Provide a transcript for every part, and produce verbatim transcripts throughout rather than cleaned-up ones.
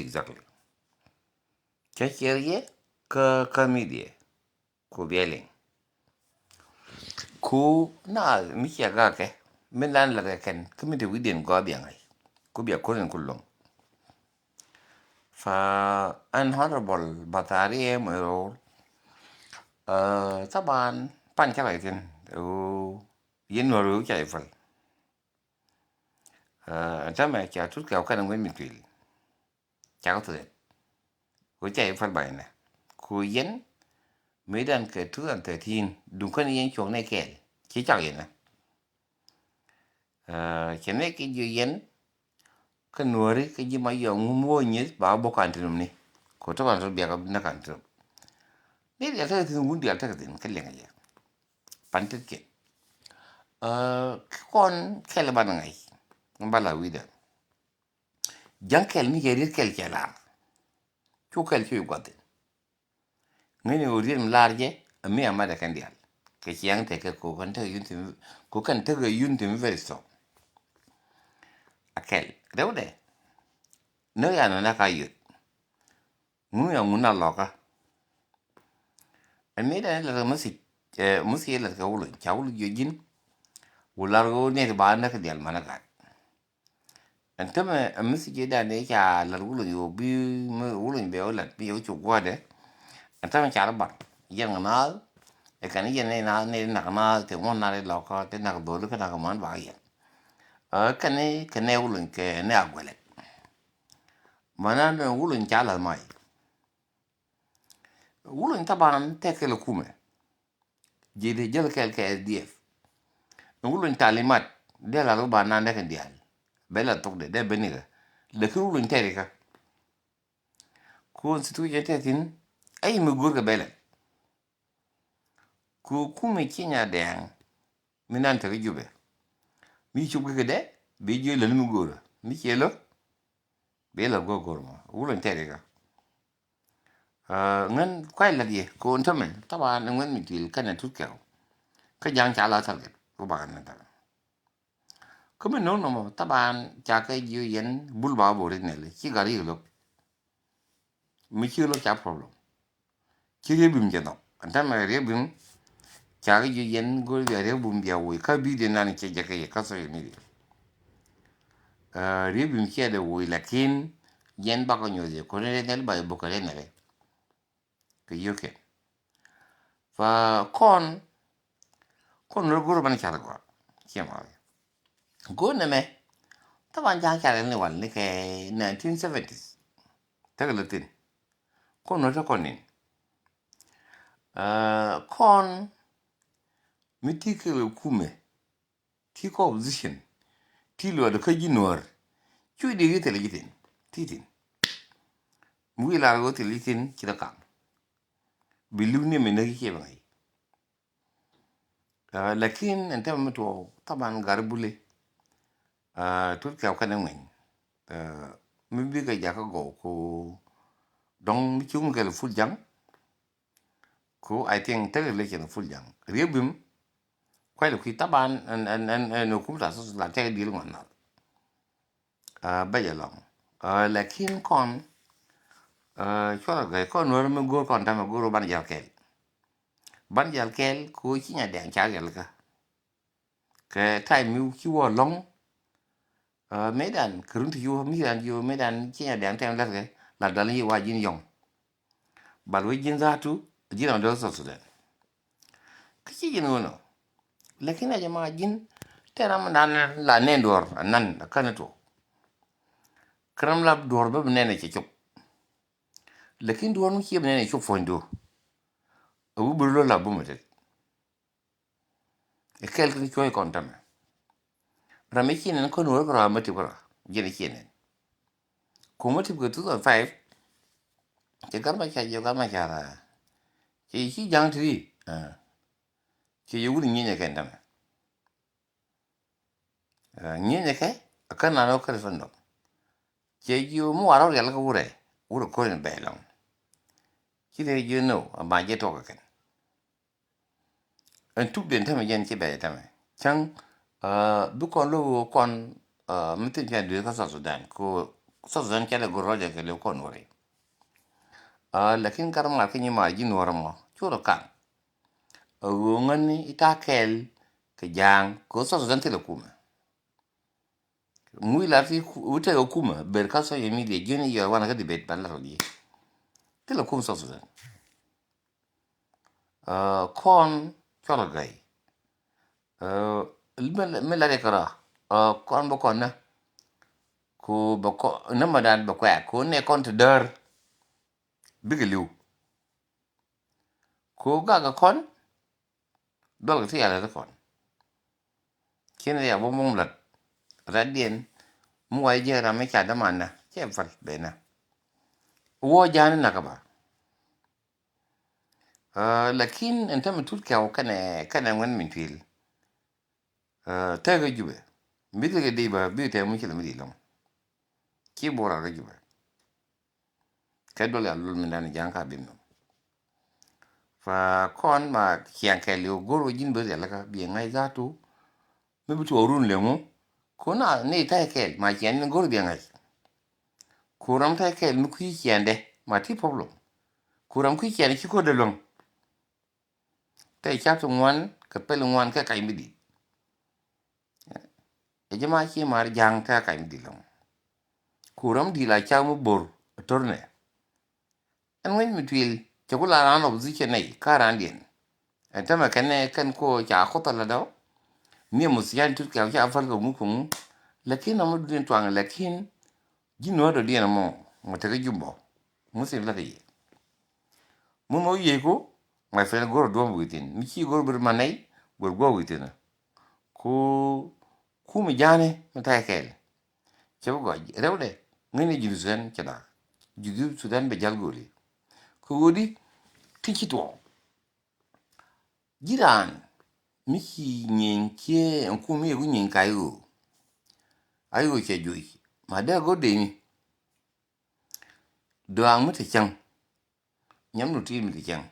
Exactly. Cä ciɛr yɛ kä kä media ku bia liŋ. Ku na mi cia gakɛ mi lan lɛ kɛ kɛn kä mi te wi̱diɛn gɔaa bia ŋa̱c ku bia ko̱n in ku lo̱ŋ. Fa ɛn honorable Bathari ɛ mɔ rol. Thaban pan cä kɔc thi̱n ɣöö yɛn nuɔ̱r ɣöö ca i̱ päl. Ɛn tämɛ ca tut kɛ wä kɛn ŋuɛn mi tuil. Cakɛ thuet ku ca i̱ päl ba̱ny nɛ ku yɛn mëë dan kɛ two thousand thirteen duŋ kän yɛn cuɔ̱k nɛ kɛɛl ci cak yɛn nɛ. Cɛ nɛ kɛ jiö yɛn kä nuɔ̱ri kä ji̱ ma yɔŋ ŋum wä nyith ba bä kan ti num ni. Ku tɔk kan rot biak nɛ kan ti num ni dial tekɛ thin wun dial tekɛ thin kä liɛŋ yɛ pan tet kiɛn. Kɔn kɛl ban ŋa̱c ba la wi̱dɛ. Ja̱ŋ kɛl mi cɛ riet kɛl cɛ lar. Cu kɛl cu gua̱th in ŋäcni ɣöö riet mi lar jɛ ami amat ɛ kɛn diaal. Kɛ ciaŋ tekɛ ko kɛn tekɛ yun timi ko kɛn tekɛ yun timi very strong. A kɛl rɛwdɛ. Näk yan nɔ na ka yöt. Ŋun ya ŋun a lɔkä. Ɛn mi dan lat kɛ message, message lat kɛ wulun ca wulun jiö ji̱n. Wul lar ɣöö nɛt ba näk diaal manä gat. Ɛn tämɛ ɛ message dan dee ca lat wulun yo̱o̱ bi wulun bɛ wä lat bi yo̱o̱ cuk gua̱dɛ. Ɛn tämɛ ca rɔ bar yɛn kɛ naath. Ɛ kɛn yɛn nɛ naath nɛ nak naath te ŋuɔ̱n naath ilɔkä te nak dholi kä nak män ba yɛn. Ɛ kɛn kɛ nɛ wulun kɛ nɛ a guɛlɛ. Mänä ni wulun ca lath mac. Wulun thaban tɛk kɛl ɛ kumɛ. Ji̱ di jäl kɛl kɛ S D F. Wulun talimat dee lath wä ba nan dee kɛn diaal. Bɛ la thok de dee benikä. Lakin wulun tɛrikä. Ku institution tɛthin. Ɛy mi go̱r kɛ bɛ la. Ku kumɛ ci nya dɛŋ. Mi nan te kä Jubɛ. Mi cuk kɛ dɛ bi jiö lät mi go̱rä mi ciɛ lo̱. Bi lät go̱r go̱r mɔ wulun tɛrikä. Ŋän kuay lät yɛ ko̱n tämɛ thaban ŋän mi tuil kɛnɛ tut kɛw. Kä ja̱ŋ ca la target wä bakɛ nɛ target. Kä mi no̱o̱ŋ nɔmɔ thaban ca kɛ jiö yɛn bul ba bor inɛl ci gar yik lo̱k. Mi ci lo̱k ca problem. Ci riek bim jɛ nhɔk ɛn tämɛ riek bim. Ca kɛ jiö yɛn go̱r bia riek bim bia woc kä video nan cɛ jɛ kɛ yɛ kä social media. Riek bim ciɛ dee woc lakin yɛn bakɔ nyuɔth yɛ kɔn rɛy nɛl ba yɛ bukɛ rɛy nɛl rɛy. Kɛ yio̱kiɛn fa kɔn. Kɔn rɔ go̱r ban car gɔa ciɛ ma wɛ. Go̱r nɛmɛ thaban ja̱a̱ŋ car ni wal ni kɛ nineteen seventies. Tekɛ lä thin kɔn rɔ te kɔn nin. Kɔn mi ti kɛ kumɛ ti kɔ opposition ti luɔt kä ji̱ nuɔ̱ɔ̱r. Cu di ri thil ji̱ thin ti thin. Mi wi̱i̱ lar ɣöö thil ji̱ thin ci rɔ kam. Bi li̱w ni mi näk ci ciɛ bɛ ŋa̱c. Lakin ɛn tɛmɛ mi tuɔɔk thaban gar buli. Tut kɛw kɛn ŋuɛny mi bikɛ jakä gɔw ku dɔŋ mi ci wum kɛl ful jaŋ. Ku I think tekɛ relation ful jaŋ riek bim. Kuay lɛ kui̱ thaban ɛn ɛn ɛn ɛn hukum ta sos la tekɛ dil ŋuan nath. Bɛ jɛ lɔŋ. Lakin kɔn cuɔl a gɛy kɔn nuɔr mi go̱o̱r kɔn tamɛ go̱o̱r ban jal kɛl. Ban jal kɛl ko ci nya dɛŋ ca riɛl kä. Kɛ time mi ci wä lɔŋ. Mëëdan kɛ run ti ci wä mi dan ci wä mëëdan ci nya dɛŋ tɛm lɛt kɛ la dal yi wa ji̱n yɔŋ. Bal wec ji̱n dhatu ji̱n ɔ dee South Sudan. Kä ci ji̱n ɣöö nɔ. Lakin a jɛ ma ji̱n tɛn ram nan la nɛn duɔ̱ɔ̱r a nan a kän a tuɔk. Kä ram la duɔ̱ɔ̱r bä bi nɛn a cɛ cop. Lakin duɔ̱ɔ̱r mi cie bi nɛn a cop puɔ̱ny duɔ̱ɔ̱r. A wi̱i̱ bi rulä la bumɛ tet. Ɛ kɛl kä cuɔ̱c kɔn tämɛ. Ram mi ci nɛn kɔn wä kɛ rɔ a ma tip kɛ rɔ ji̱n a ci nɛn. Kum ma tip kɛ two thousand five. Cɛ gar ma ca jiɔ gar ma ca ra. Cɛ ci ja̱ŋ ti ri. Cɛ jiɔ wut nyinyɛ kɛn tämɛ. Nyinyɛ kɛ a kän nan wä kɛ ri fɛn dɔk. Cɛ jiɔ mi warɔ riɛl kɛ wurɛ wurɛ ko̱r in bɛɛ lɔŋ. Ci rɛ jiɔ no a ma jɛ tuɔk kɛ kɛn. Ɛn tuk den tämɛ jɛn ci bɛc tämɛ cäŋ. Bi kɔn lo̱k ɣöö kɔn mi thin pian dueeth kä South Sudan ko South Sudan cɛ lɛ go̱r rɔɔdɛ kɛ lɛ kɔn wä rɛy. Aa, lakin kar mar kä nyi mar ji̱ nuɔr mɔ cu rɔ kaŋ. Aa, ɣöö ŋäni i̱ ta̱a̱ kɛɛl kɛ ja̱a̱ŋ kɛ ɣöö South Sudan thilɛ kumɛ. Ŋui̱ lar ti ku-, wä tekɛ kumɛ ber kä social media ji̱n i̱ yɔr wanɛ kä debate ba lar wä ji̱. Thilɛ kum South Sudan. Aa, kɔn cuɔl gay. Aa, mi, mi lar ikɛ rɔ, aa, kɔn bä kɔn nä. Ku bä kɔn nä ma dan bä kuɛk ku nɛ kɔn ti däär. Bikɛ li̱w. Ku gakɛ kɔn duɔlkɛ ti yalɛ ti kɔn. Kiɛn ria bä mum lat. Rat diɛn mi wa jiɛ ram mi ca dämanä cɛ pal benä. Wä ja̱a̱n ni nakä ba. Aa, lakin ɛn tämɛ tut kɛw kɛnɛ, kɛnɛ ŋuɛn min tuil. Aa, tekɛ Jubɛ. Mbi tekɛ di ba bi tekɛ mucilɛ mi di lɔŋ. Ci bora kä Jubɛ. Kɛ duɔl ya lul min dan ja̱a̱ŋ ka bim nɔ. Fa kɔn ma ciaŋ kɛɛliw go̱r wä ji̱n bä rialikä biɛ ŋa̱c zatu. Mi bi tuɔɔk run leŋu. Kun a ni ta̱y kɛɛl ma ciaŋ ni go̱r biɛ ŋa̱c. Kun ram ta̱y kɛɛl mi kui̱ ciaŋdɛ ma ti problem. Kun ram kui̱ ciaŋdɛ ci ko̱r dee luäŋ. Te chapter ŋuan kɛ pɛl ŋuan kɛ kac mi di̱i̱t. Ɛ jɛ ma ci mar ja̱a̱ŋ te kac mi di̱i̱t lɔŋ. Kun ram di̱i̱t la cak mi bor a tör nɛ. Ɛn ŋäc mi tuil cɛ ku la raan opposition nɛy ka raandiɛn. Ɛn tämɛ kɛn ɛ kɛn ko ca koth ala dɔ̱. Ni ɛ muth ca tut kɛ ca päl kɛ ŋu kɛ ŋu. Lakin ɔmɔ dudiɛn tuaŋ lakin ji̱ nuɔ̱ɔ̱r dɔ̱diɛn ɛmɔ ŋɔ tekɛ Jubɛ. Muth in la kɛ yɛ. Mun mɔ wi̱i̱ku my friend go̱r duɔ̱m wi̱i̱thin mi ci go̱r bir ma nɛy go̱r guɔ wi̱i̱thin. Ku kumɛ ja̱a̱ni mi ta̱yɛ kɛɛl. Cɛ bi gɔc rɛwdɛ ŋäcnɛ Junub Sudan cɛ da̱a̱k. Junub Sudan bɛ ja̱l go̱o̱li. Kɛ ɣöödi ti ci tuɔɔk. Ji̱ raan mi ci nyieny kiɛ ɛn kum mi yɛ ku nyieny ka i̱ ɣöö. A i̱ ɣöö cɛ juɔc ma dee go̱r dee mi. Duaaŋ mi te cäŋ. Nyam nu ti mi ti cɛŋ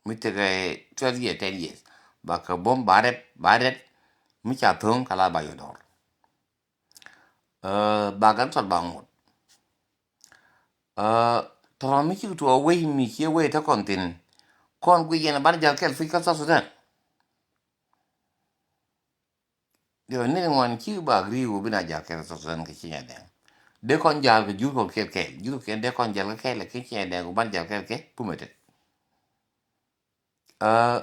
mi tekɛ twelve years, ten years. Ba kɛ bom ba rɛp ba rɛp. Mi ca tho̱o̱ŋ ka la ba yɔ dɔr. Ba kɛ tɔt ba ŋot. Tɔrɔ mi cik tuɔ wei mi cie wei te kɔn thin. Kɔn gui yɛn ban jal kɛl fic kä South Sudan. Diɔ ni ŋuan ci ba agri wu bi na jal kɛl South Sudan kɛ ci nya dɛŋ. De kɔn jal kɛ jur kɔn kɛl kɛl jur kɛl de kɔn jal kɛ kɛl kɛ ci nya dɛŋ wu ban jal kɛl kɛ pumete.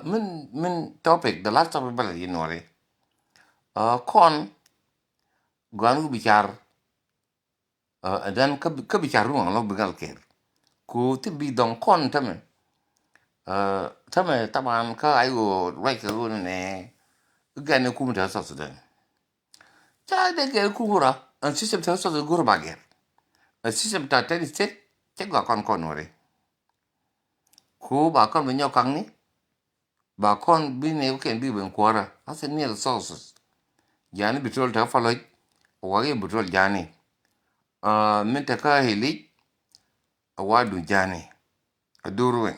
Min min topic, the last topic bala yi nuɔri. Kɔn guan wu bi car. And then kä bi car ruɔŋ lɔ bi gal ker. Ku ti bi dɔŋ kɔn tämɛ. Tämɛ taban kä ay ɣöö ruac kɛ ɣöö nɛ gɛn ɛ kum te South Sudan. Ca dee gɛr ku wura ɛn system te South Sudan go̱r ba gɛr. Ɛn system ta ten state cɛ gɔa kɔn kɔn wuri. Ku ba kɔn bi nyɔk kaŋni. Ba kɔn bi ni kɛn bi ben kuɔrä. Ase ni resources. Jani bi tol te Paloc. Wa ye bi tol jani. Min te kä Hilic. A wa du jani. A dur wen.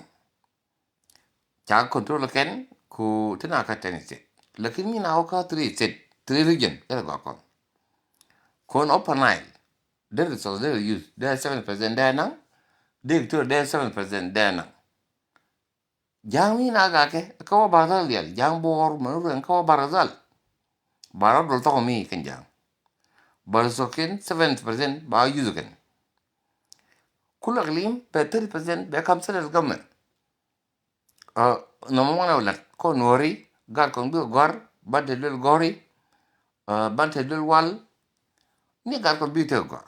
Ca control kɛn ku ti na kä ten state. Lakin mi na wä kä three state, three region. Kɛ gɔa kɔn. Kɔn Upper Nile. Dee resource dee use dee seven percent dee naŋ. Dee Victoria dee seven percent dee naŋ. Ja̱a̱ŋ mi na gakɛ kä wä bar dhal dial ja̱a̱ŋ buɔɔr mɛ ruɛn kä wä bar dhal. Bar dhal thɔk mi kɛn ja̱a̱ŋ. Bar thɔk kɛn seventy percent ba use kɛn. Kulak lim bɛ thirty percent bɛ kam central government. Nɔmɔ ŋuan a wä lat kɔn nuɔri gat kɔn bi gɔr ban te duel gɔri. Ban te duel wal ni gat kɔn bi te gɔr.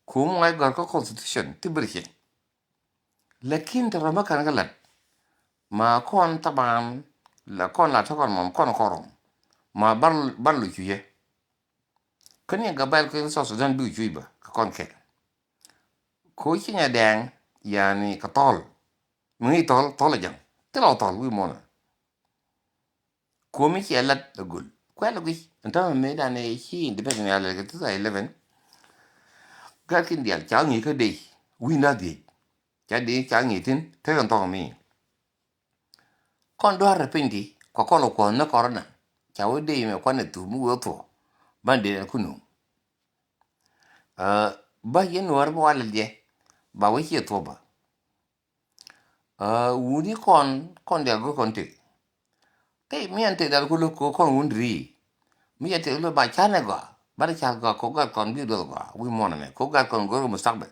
Kum ŋa̱c gɔ̱r kä constitution ti British. Lakin tɛ rɔmä kan kä lat ma kɔn taban la kɔn la tɔkɔn mɔm kɔn kɔrɔm ma bar bar lu cucɛ. Kä ni gabail kä South Sudan bi cuc bä kä kɔn kɛl. Ko ci nya dɛŋ yani kä thɔl mi ŋi̱ thɔl thɔl a jaŋ thil a thɔl wi̱i̱ mɔnɛ. Kuɔmi ciɛ lat a gul kuɛl a guic ɛn tämɛ mëë dan ɛ ci independent ya lɛl kɛ two thousand eleven. Gat kin dial ca ŋi̱i̱c kä dec wi̱i̱ na dhiec ca dec ca ŋi̱i̱c thin tek ɛn thɔk mi. Kɔn dua̱r rɛ piny ti kɔ kɔl kuɔth ni kɔrɔna ca wä dec mɛ kuan ɛ thum mi wee thuɔ ban dec ɛn kunu. Bä yɛn Nuäär bä walɛ jɛ. Ba wä ciɛ thuɔ̱p bä. Wuni kɔn, kɔn dial go̱r kɔn tëk. Tëk mi ɛn tëk dial kuluk ko kɔn wun ri. Mi yɛ tëk lo ba canɛ gɔaa, ba ri cal gɔaa ko gat kɔn bi duɔth gɔaa wi̱i̱ muɔ̱n ɛmɛ ko gat kɔn go̱r mustakbal.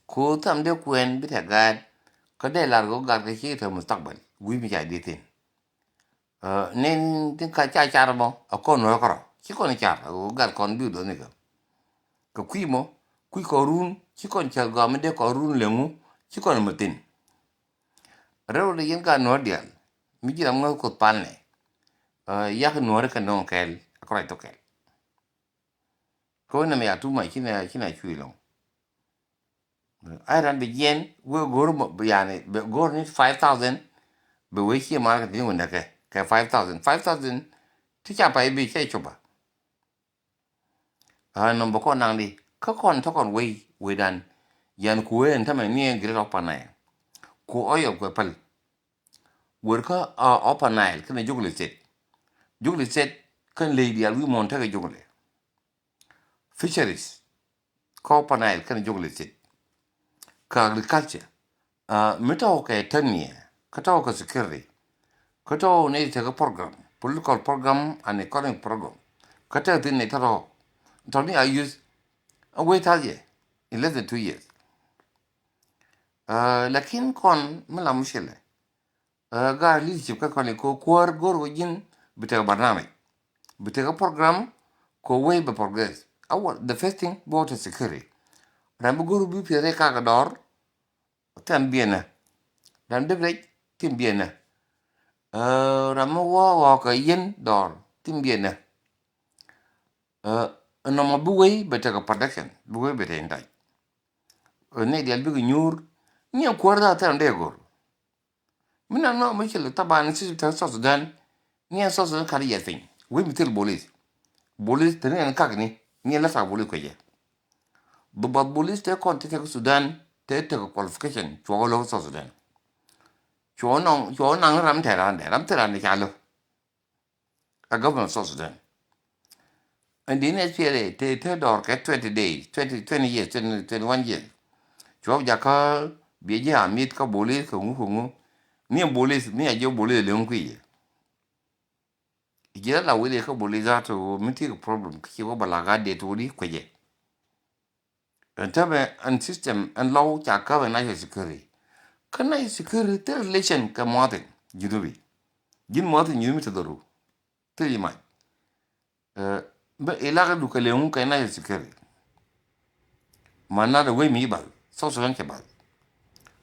Ko tham dee kuɛn bi tɛ gaat kä dee lar ko gat kä ci tɛ mustakbal wi̱i̱ mi ca di thin. Nin tin ka ca car mɔ a kɔn nuɔr kɔrɔ ci kɔn car a gat kɔn bi duɔth ni kä. Kɛ kui̱ mɔ kui̱ kɔn run ci kɔn cäl gɔaa mi dee kɔn run leŋu ci kɔn mɛ thin. Rɛw de yɛn ka nuɔr dial mi ji̱ ram ŋäth kuoth palnɛ. Yak nuɔr kɛ nɔŋ kɛɛl a kɔrɔ tɔ kɛɛl. Kä wä nɛmɛ ya too much ci na ci na cui̱ lɔŋ. Ai ran bi jiɛn wee go̱r mɔ yani bɛ go̱r ni five thousand. Bɛ wee cie mar kɛ thi̱n wä nɛkɛ kɛ five thousand, five thousand. Ti ca pay bi cɛ cuba. A nɔmbɔ kɔn naŋ di kä kɔn tɔkɔn wei wei dan. Yan ku wee ɛn tämɛ ni ɛn giri rɔk panayɛ. Ku ɔyɔ kuɛ päl. Wër kä a Upper Nile kɛnɛ Jonglei State. Jonglei State kɛn ley diaal wi̱i̱ muɔ̱ɔ̱n tekɛ Jonglei. Fisheries kä Upper Nile kɛnɛ Jonglei State. Kä agriculture mi tɔw kɛ tania kä tɔw kɛ security. Kä tɔw ni tekɛ program, political program and economic program. Kä tɛk thin ni tɔrɔ tɔni a use a way target in less than two years. Lakin kɔn mi la mushkila. Gaat leadership kä kɔn ko kuäär go̱r wä ji̱n bi tekɛ barnamij, bi tekɛ program ko way bɛ progress. Awal, the first thing bi wä te security. Ram bi go̱r bi piɛth rɛy kakä dɔr. Tɛm biɛnä. Ram dep rɛc tim biɛnä. Ram mi wä ɣɔɔkɛ yɛn dɔr tim biɛnä. Nɔmɔ bi way bɛ tekɛ protection, bi way bɛ tekɛ in touch. Ni dial bikɛ nyuur ni kuäär dha tɛm dee go̱r. Mi na nɔ mi cɛ lɛ taban ni system tɛ South Sudan. Ni ɛn South Sudan kar yɛ piny. Wec mi thil bolis. Bolis te ni ɛn kak ni. Ni ɛn la tak bolis kuecɛ. Bi bath bolis te kɔn te tek Sudan te tek qualification cuɔk lɔ South Sudan. Cuɔk nɔŋ cuɔk naŋ ram te ran dɛ ram te ran dɛ ca lɔ. A government of South Sudan. Ɛn di ni S P L A te te dɔr kɛ twenty days, twenty, twenty years, twenty, twenty-one years. Cuɔp jakä biɛ ji̱ a mit kä bolis kɛ ŋu kɛ ŋu. Ni bolis mi a jiɛ bolis leŋ kui̱ yɛ. Jiɛ la wili kä bolis a to mi ti kɛ problem kä ci wä ba la ga det wä di kuecɛ. Ɛn tämɛ ɛn system ɛn lɔw ca käp ɛ national security. Kä national security thil relation kɛ muɔthin junubi. Ji̱n muɔthin junubi te dhɔru. Thil ji̱ mac. Bä ilak du kɛ leŋu kɛ national security. Man na de wei mi bal South Sudan cɛ bal.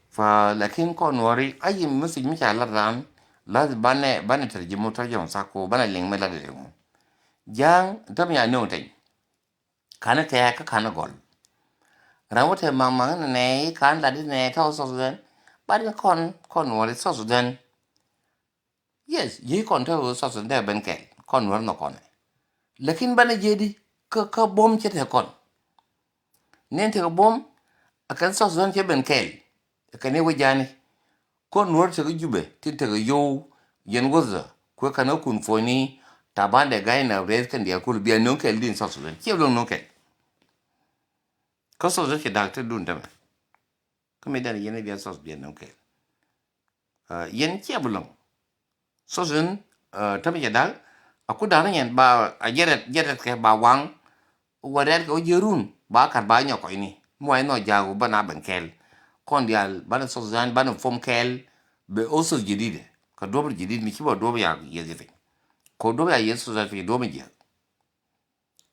Fa lakin kɔn nuɔri ayi message mi ca lat ran. Lazim banɛ banɛ tɛr ji̱ mu tɔr jɔŋ sako banɛ liŋ mi lat de leŋu. Ja̱a̱ŋ tämɛ ya nööŋ tɛny. Kanɛ tɛɛ kä kanɛ gɔl. Ram wä tɛɛ maŋ maŋ nɛ nɛ i̱ kan lat i̱ nɛ tɔ̱ South Sudan. Bat ni kɔn kɔn nuɔri South Sudan. Yes, ji̱ kɔn tɔ̱ South Sudan tɛɛ ben kɛl kɔn nuɔri nɔ kɔn. Lakin banɛ jiɛ di kä kä bom cɛ tɛɛ kɔn. Nɛn tɛɛ kɛ bom a kɛn South Sudan cɛ ben kɛl. Kɛn i̱ wä jani. Kɔn nuɔr tekɛ Jubɛ tin tekɛ yow yɛn wäthä kuɛ kanɛ kun puɔ̱nyni. Taban dɛ ga̱y na rɛth kɛn diaal kul bia no̱ŋ kɛl din South Sudan ciɛ lo̱ŋ no̱ŋ kɛl. Kä South Sudan ci da̱k te dun tämɛ. Kä mi dan yɛn bia South bia no̱ŋ kɛl. Yɛn ciɛ bi lo̱ŋ South Sudan tämɛ ci da̱k. A ku da̱k ni yɛn ba a jɛrɛt jɛrɛt kɛ ba waŋ. Wä rɛɛt kɛ wä jiɛ run ba kat ba nyɔk kɔcni mi wa inɔ ja̱a̱k wä bä na ben kɛɛl. Kɔn diaal banɛ South Sudan banɛ form kɛɛl. Bɛ othos jadid kɛ duɔ̱p jadid mi ci bä duɔ̱p ya yieth piny. Kɛ duɔ̱p ya yieth South Sudan piny duɔ̱p mi jiääk.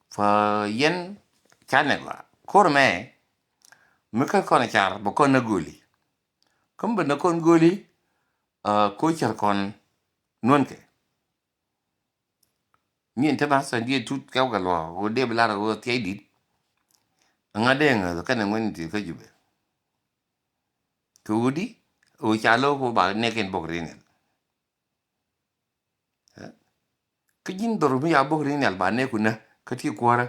Fa yɛn canɛ gɔaa ko̱r mɛ mi kä kɔn car bɛ kɔn nä gööli. Kä mi bɛ nä kɔn gööli. Ko̱ cär kɔn nuɔ̱nkɛ. Min te ma sɛn diɛ tut kɛ wä kɛ luɔ wä dee bi lar wä thiay dit. Ŋa dee ŋäth kɛn ŋuɛn ti kä Jubɛ. Kɛ wä di wä ca lo̱k wä ba nɛk in bok rinɛl. Kä ji̱n dhor mi ya bok rinɛl ba nɛk kunä kä ti kuäärä.